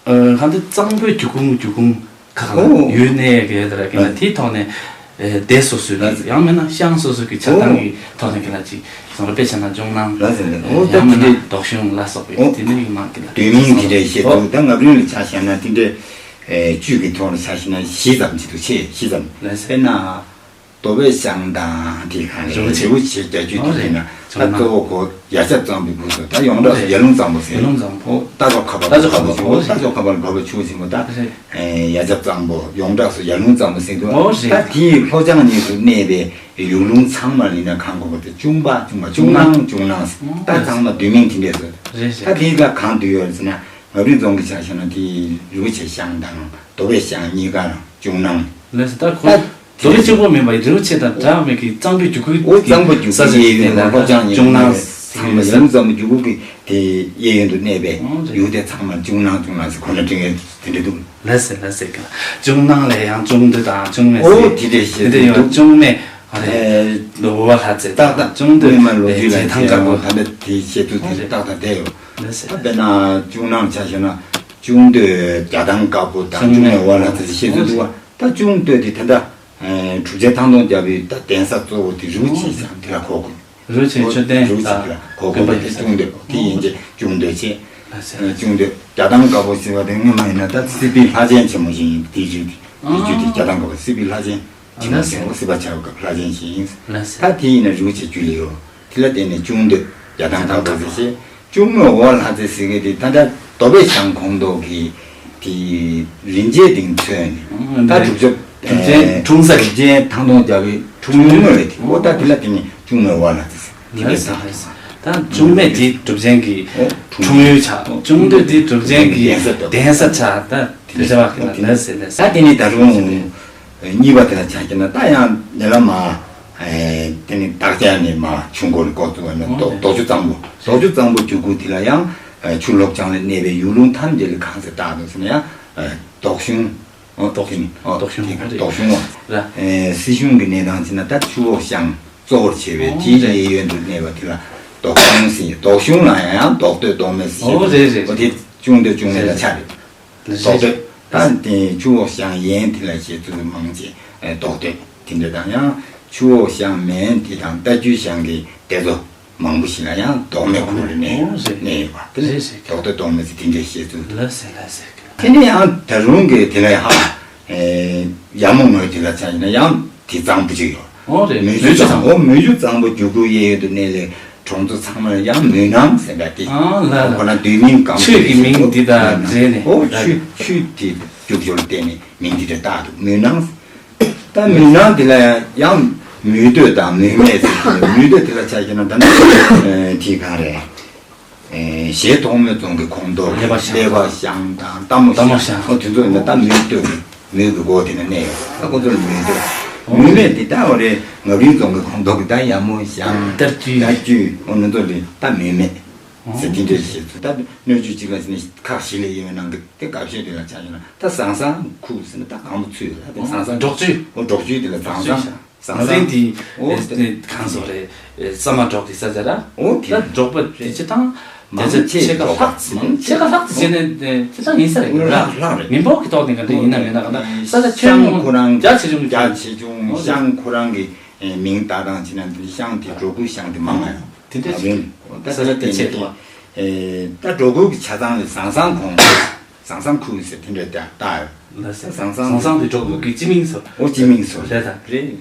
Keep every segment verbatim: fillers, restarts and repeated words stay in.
ཨ་གང་འདི་གཙང་པོའི་རྒྱུད་ཁུངས་རྒྱུད་ཁུངས་ཁ་ཁ་ལ་ཨོ་ཡོད་ནས་གལ་ཏེ་ར་གལ་ན་དེའི་ཐོག་ནས་ཨེ་སྡེ་སོ་སོའི་ལ་ཡང་མིན་ན་ཤང་སོ་སོའི་གི་ཆགས་སྟངས་ཀྱི་ཐོག་ནས་གལ་ན་ཅིག་བཟང་ར་དཔེ་ཆ་ན་ལྗོངས་སྣང་ལ་ཟེར་ནས་ཨོ་ད་ཡང་མིན་དེ་ན་འདོགས་གཞུང་ལ་སོགས་པའི་ཨོ་དེ་ནས་མང་གི་ལ་དོན་མིང་དེ་འདྲའི་བཤད་འདུག་ད་ང་རང་ལ་ཆ་བཞག་ན་དེ་འདྲའི་ཨེ་བཅུད་ཀྱི་ཐོག་ལ་ཆ་བཞག་ན་བཞི་ཙམ་ཅིག་འདུག་ཆེ་བཞི་ཙམ་ལ་ཟེར་དཔེར་ན། རྡོ་བའི་ཤང་དང་དེ་གང་རེད་རི་བོ་ཆེ་རི་བོ་ཆེ་རྒྱ་ཆུ་དེ་ཡིན་ན་ད་གཙོ་བོ་གོ་ཡ་ཆབ་གཙང་པོའི་སྦུག་ཏུ་ད་ཡོངས་གྲགས་སུ་ཡར་ཀླུང་གཙང་པོ་ཟེར་ཡར་ཀླུང་གཙང་པོ་ཨོ་རྟ་མཆོག་ཁ་པར་རྟ་མཆོག་ཁ་པར་ཨོ་རྟ་མཆོག་ཁ་པར་འབབ་པ་ཆུ་ཆེན་པོ་ད་ཡ་ཆབ་གཙང་པོ་ཡོངས་གྲགས་སུ་ཡར་ཀླུང་གཙང་པོ་ཟེར་འདུག་ཨོ་ད་དེའི་ལྷོ་བྱང་གཉིས་སུ་གནས་པའི་ཡུལ་ལུང་ཚང་མ་ལ་ཡིན་ན་གང་གོ་བ་དེ་ཅུང་པ་ཅུང་པ་ཅུང་ནང་ཅུང་ནང་ད་ཚང་མ་བསྡུས་མིང་དེ་འདྲས་སུ་ད་དེའི་ལ་གང་འདུས་ཡོད་ཟེར་ན་ང་རིག་རྫོང་གི་ཆ་བཞག་ན་དེ་རི་བོ་ཆེ་ཤང་དང་རྡོ་བའི་ཤང་གཉིས་ཀ་རང་ཅུང་ནང་ལས་ད་ཁོ་ད་རྡོ་རྗེ་གཅིག་པོ་མིན་པ་རི་བོ་ཆེ་དང་འདྲ་མེད་ཀྱི་གཙང་པོའི་རྒྱུད་ཁུལ་ཨོ་གཙང་པོ་རྒྱུད་ས་ཁུལ་ཆ་ཡིན་ནས་ལ་ལྷོ་བྱང་ཉིན་ཅུང་ནང་ནས་ཚང་མ་ཡང་གཙང་པོ་རྒྱུད་ཁུལ་གྱི་དེ་གཡས་གཡོན་དུ་གནས་པའི་ཨོ་རེད། ཡུལ་དེ་ཚང་མ་ཅུང་ནང་ཅུང་ནང་ཟེར་ཁོ་ན་དྲི་ངན་དེ་འདྲ་འདུག་ལ་ཟེར་ལ་ཟེར་གི་ལ་ཅུང་ནང་ལས་ཡང་ཅུང་འདི་དང་ཅུང་མེད་ཨོ་ཟེར་དེ་འདྲས་དེ་བཤད་འདྲ་ཡོད་འདུག་ཅུང་མེད་ཨ་རེད། ཨེ་ལོ་བ་ལྷ་རྩེ་ཏག་ཏག་ཅུང་འདི་སྔོན་མ་ལོ་རྒྱུས་ལ་རྗེས་ཐང་དཀར་པོ་ད་ལྟ་དེ་བཤད་ཚུལ་དེ་ཨོ་རེད། ཏག་ཏག་བསྡད་ཡོད། ལ་ཟེར་ད་དཔེར་ན་ཅུང་ནང་ཆ་བཞག་ན་ཅུང་སྟོད་རྒྱ་ཐང་དཀར་པོ་དང་ཅུང་ཅུང་མེད་མེད་བ་ལ་ཚ་ཞེས་ཟེར་འདུག་བ། ད་ཅུང་སྟོད་དེ་ད་ལྟ་གྲུབ་ཆེན་ཐང་སྟོང་རྒྱལ་པོའི་ད་གདན་ས་གཙོ་བོ་དེ་རི་བོ་ཆེ་ཞིང་དེ་ལ་གོ་དགོས། རི་བོ་ཆེ་མཆོད་རྟེན་རི་བོ་ཆེ་དེ་ལ་གོ་དགོས་པ་དེ་ཅུང་སྟོད་དེ་ཡིན་ཅེ་ཅུང་སྟོད་ཆེ་ལ་ཟེར། ཅུང་སྟོད་རྒྱ་ཐང་དཀར་པོ་ཟེར་བ་དེ་སྔོན་མ་ཡིན་ན་ད་སྲིད་པའི་ལྷ་ཆེན་ཆེན་མོ་ཞིག་ཡིན་དེ་རྒྱུད་དེ་དེ་རྒྱུད་དེ་རྒྱ་ཐང་དཀར་པོ་སྲིད་པའི་ལྷ་ཆེན། ཅི་མ་ཟེར་འོ་སྲིད་པ་བྱ་བའི་སྐབས་ལྷ་ཆེན་ཞིག་ཡིན། ལ་ཟེར། ད་དེ་ཡིན་ན་རི་བོ་ཆེ་རྒྱུད་ལ་ཡོད། དེ་ལ་བརྟེན་ནས་ཅུང་སྟོད་རྒྱ་ཐང་དཀར་པོ་ཟེར་ཞེས་ཅུང་མོས་འོ་ལྷ་རྩེ་ཟེར་གི་དེ་ད་ལྟ་རྡོ་བའི་ཤང་ཁོངས་གཏོགས་ཀྱི་དེ་རིན་ཆེན་དེང་མཚོན་ནས་ད་གྲུབ་ཆ་གྲུབ་ཆེན་འཁྲུངས་ས་གྲུབ་ཆེན་ཐང་སྟོང་རྒྱལ་པོའི་འཁྲུངས་ཡུལ་དངོས་རེད་དེ་འོ་ད་དེ་ལ་བརྟེན་ནས་ཅུང་མོས་འོ་ལྷ་རྩེ་ཟེར་དེ་ལ་འདྲ་ཟེར། ད་ཅུང་མེད་དེ་གྲུབ་ཆེན་གྱི་འཁྲུངས་ཡུལ་ཆགས། ཅུང་སྟོད་དེ་གྲུབ་ཆེན་གྱི་གདན་ས་ཆགས། ད་དེ་བྱ་བ་གི་ལ་ལ་ཟེར་ལ་ཟེར། ད་དེ་ནི་ད་རུང་གཉིས་པ་དེ་ལ་ཆ་བཞག་ན་ད་ཡང་འདི་ལ་མ་དེ་ནི་བདག་ཅག་ནི་མ་ཆུ་མགོ་ལ་ལྐོག་ཏུ་བ་ན་རྡོ་རྡོ་ཆུ་གཙང་པོ་རྡོ་ཆུ་གཙང་པོ་རྒྱུད་ཁུལ་དེ་ལ་ཡང་ཆུ་ལྷོ་བྱང་ལ་གནས་པའི་ཡུལ་ལུང་ཐམས་ཅད་ལ་གང་ཟེར་བཏགས་འདུག་ཟེར་ན་ཡང་རྡོ་གཞུང་། ཨོ་རྡོ་གཞུང་། ཨོ་རྡོ་གཞུང་། ཨོ་རྡོ་གཞུང་། ཨོ་ར། སྲིད་གཞུང་གི་གནས་སྟངས་ཅི་ན་ད་ཆུ་འོག་ཤང་གཙོ་བོར་བྱས་པའི་དེའི་གཡས་གཡོན་དུ་གནས་པ་དེ་ལ་རྡོ་གཞུང་ཟེར། རྡོ་གཞུང་ལ་ཡང་རྡོ་སྟོད་རྡོ་སྨད་ཟེར་བཤད་འདུག་ཨོ་རེད་རེད། ཨོ་དེ་ཅུང་སྟོད་ཅུང་སྨད་ལ་ཆ་རེད། རྡོ་སྟོད་ད་དེ་ཆུ་འོག་ཤང་ཡན་དེ་ལ་བཤད་ཚུལ་མང་ཆེ་རྡོ་སྟོད་དེ་འདྲ་དང་ཡང་ཆུ་འོག་ཤང་མན་དེ་དང་རྟ་རྒྱུག་ཤང་གི་སྡེ་ཚོ་མང་པོ་ཞིག་ལ་ཡང་རྡོ་སྨད་ཁུལ་ལ་གནས་ཡོད་པ་དེ་རྡོ་སྟོད་རྡོ་སྨད་ཟེར་དེ་འདྲ་བཤད་ཚུལ་འདུག་ལ་ཟེར་ལ་ཟེར། དེ་ནས་ཡང་ད་རུང་གི་དེ་ལ་ཡང་ཡ་མོ་ངོས་དེ་ལ་ཆ་ཡིན་ན་ཡང་དེ་གཙང་པོ་ཅིག་ཡོད། ཨོ་རེད། མོན་ཆུ་གཙང་པོ། ཨོ་མོན་ཆུ་གཙང་པོ་རྒྱུད་ཁུལ་གཡས་གཡོན་དུ་གནས་ལས་གྲོང་ཚོ་ཚང་མ་ལ་ཡང་མོན་ནང་ཟེར་འདྲ་སྟེ། ཨ་ལ་ལ། ཁོ་ན་བསྡུས་མིང་གང་ཆོས་ཀྱི་མིང་འདི་དང་འབྲེལ་ནས། ཨོ་ཆུ་ཆུ་དེ་རྒྱུག་ཆོར་བརྟེན་ནས་མིང་འདི་འདྲ་བཏགས་འདུག་མོན་ནང་། ད་མོན་ནང་དེ་ལ་ཡང་མོན་སྟོད་དང་མོན་སྨད་ཟེར་གྱི་མོན་སྟོད་དེ་ལ་ཆ་བཞག་ན་ད་ནི་དེ་གང་རེད། ཞལ་ཐོག་མའི་རྫོང་གི་ཁོངས་གཏོགས་ཀླེ་པ་ཤང་དང་ལྟ་མོ་ཤང་ཨོ་དེ་ཚོ་ཡིན་ན་ད་མོན་སྟོད་ཀྱི་མོན་གྱི་སྒོ་དེ་ན་གནས་ཡོད། ད་ཁོ་ཚོ་ལ་མོན་སྟོད་མོན་སྨད་དེ་ད་འོ་རེད། ང་རིག་རྫོང་གི་ཁོངས་གཏོགས་ཀྱི་ད་ཡ་མོ་ཤང་རྟ་རྒྱུག་རྟ་རྒྱུག་ཨོ་ནི་ཚོ་ལ་ད་མོན་སྨད་ཟེར་དེ་འདྲས་བཤད་ཚུལ། ད་སྣོད་བཅུད་གཅིག་ལ་ཟེར་ནས་ཁག་བཞི་ལས་ཡོད་ནང་གི་དེ་དགའ་བཤད་དེ་ལ་ཆ་བཞག་ན་ད་ཟང་ཟང་ཁུག་ཟེར་ན་ད་གང་པོ་ཚུད་ད་དེ་ཟང་ཟང་འབྲོག་བཅུད་ཨོ་འབྲོག་བཅུད་དེ་ལ་ཟང་ཟང་། ཟང་ཟང་དེ་ཨོ་དེ་གང་སོགས་རེད། ས་མ་འབྲོག་གི་ས་ཆ་ར། ཨོ་དེ་ད་འབྲོག་པ་དེ་སྤྱི་བཏང་དེ་ཚོ་ཕྱེད་ཀ་ལྷག་ཕྱེད་ཀ་ལྷག་ཙམ་བྱས་ནས་སྤྱི་བཏང་ཡིན་ས་རེད་ར། ལྷག་རེད། མི་འབོར་གྱི་ཐོག་ནས་ག་འདྲ་ཡིན་ན་མེད་ན་ག་འདྲ་ས་ཆ་ཁྱོན་ཤང་ཁོ་རང་རྒྱ་ཆེ་ཆུང་རྒྱ་ཆེ་ཆུང་ཤང་ཁོ་རང་གི་མིང་བཏགས་སྟངས་བྱས་ན་འདི་ཤང་དེ་འབྲོག་ཁུལ་ཤང་དེ་མང་ང་ཡོད། དེ་འདྲ་ཞིག་ད་ས་ཆ་དེ་ཆེད་དུ་ད་འབྲོག་ཁུལ་གྱི་ཆ་ཚང་ལ་ཟང་ཟང་ཁོངས་ཟང་ཟང་ཁུལ་ཟེར་དེ་འདྲ་བཏགས་ཡོད། ཟང་ཟང་ཟང་ཟང་དེ་འབྲོག་ཁུལ་གྱི་སྤྱི་མིང་སོ། ཨོ་སྤྱི་མིང་སོ་རེད་ད་རེད།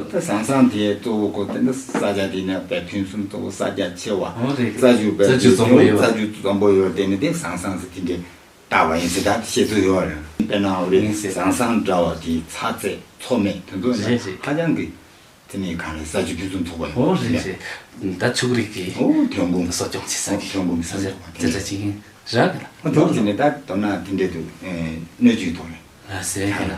ད་ཟང་ཟང་དེ་གཙོ་བོ་གོ་དེ་འདྲ་ས་ཆ་དེ་ནས་པའི་ཕུན་སུམ་གཙོ་བོ་ས་རྒྱ་ཆེ་བ། ཨོ་རེད། རྩྭ་ཆུ་པའི་རྩྭ་ཆུ་འཛོམས་པོ་ཡོད་པ། རྩྭ་ཆུ་འཛོམས་པོ་ཡོད་དེ་ནི་དེ་ཟང་ཟང་ཟེར་དེ་འདྲའི་བཏགས་པ་ཡིན་ཟེར་ད་བཤད་ཚུལ་ཡོད་རེད། དཔེར་ན་འོ་རེད་ཡིན་ཟེར། ཟང་ཟང་འདྲ་བ་དེ་ཚ་ཚད་ཚོ་མེད་དེ་ཚོ་ཡིན་ན་རེད་རེད། ཧ་ཅང་གི་དེ་ནི་གང་རེད་ས་ཆུ་ཕུན་སུམ་ཚོགས་པ་ཡོད་ཨོ་རེད་རེད། ད་ཆུ་རིགས་ཀྱི་ཨོ་ཐོན་ཁུངས་གསོ་སྐྱོང་བྱེད་ས་ཨོ་གི་ཐོན་ཁུངས་ས་ཆ་ཐོན་ཁུངས་དེ་འདྲ་ཅིག་ཡིན་ར་གི་ལ། ཨོ་ཐོན་ཁུངས་དེ་ནི་ད་མདོར་ན་དེ་འདྲའི་དུ་སྣོད་བཅུད་ཐོག་ནས་ལ་ཟེར་གི་ལ།